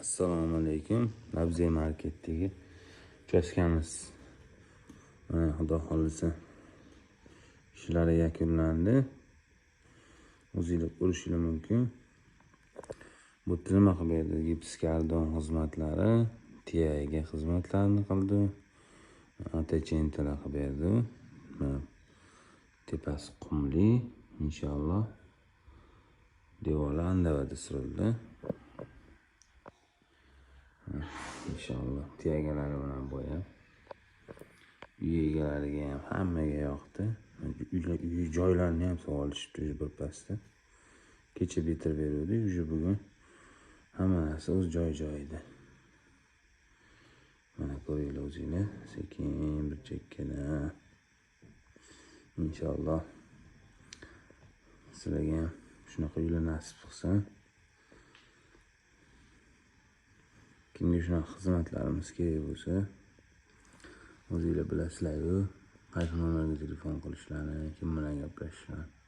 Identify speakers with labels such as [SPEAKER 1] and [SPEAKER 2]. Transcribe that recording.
[SPEAKER 1] Assalomu alaykum. Labzak marketdagi uchastkamiz, mana, xudo xohlasa, ishlari yakunlandi. O'zinglar ko'rishinglar mumkin. Bu yerda nima qilib berdi? Gipskardon xizmatlari, TIga xizmatlarni qildi. ATCNTlar qilib berdi. Mana, tepasi qumli, inshaalloh. Devorlar andavada surildi. Inshaalloh tiyagalari bilan bo'yab, uy egalariga ham, hammaga yoqdi. Uylar, uy joylarini ham solishibdi birpasda. Kecha bitirib beruvdik, уже bugun hamma narsa o'z joy joyida. Mana, ko'ringlar o'zinglar, sekin bir chekkadan. Inshaalloh, sizlarga ham shunaqa uylar nasib qilsin. Kimga shunaqa xizmatlarimiz kerak bo'lsa, o'zinglar bilasizlar-ku, qaysi nomerga telefon qilishlarini, kim bilan gaplashishlarni.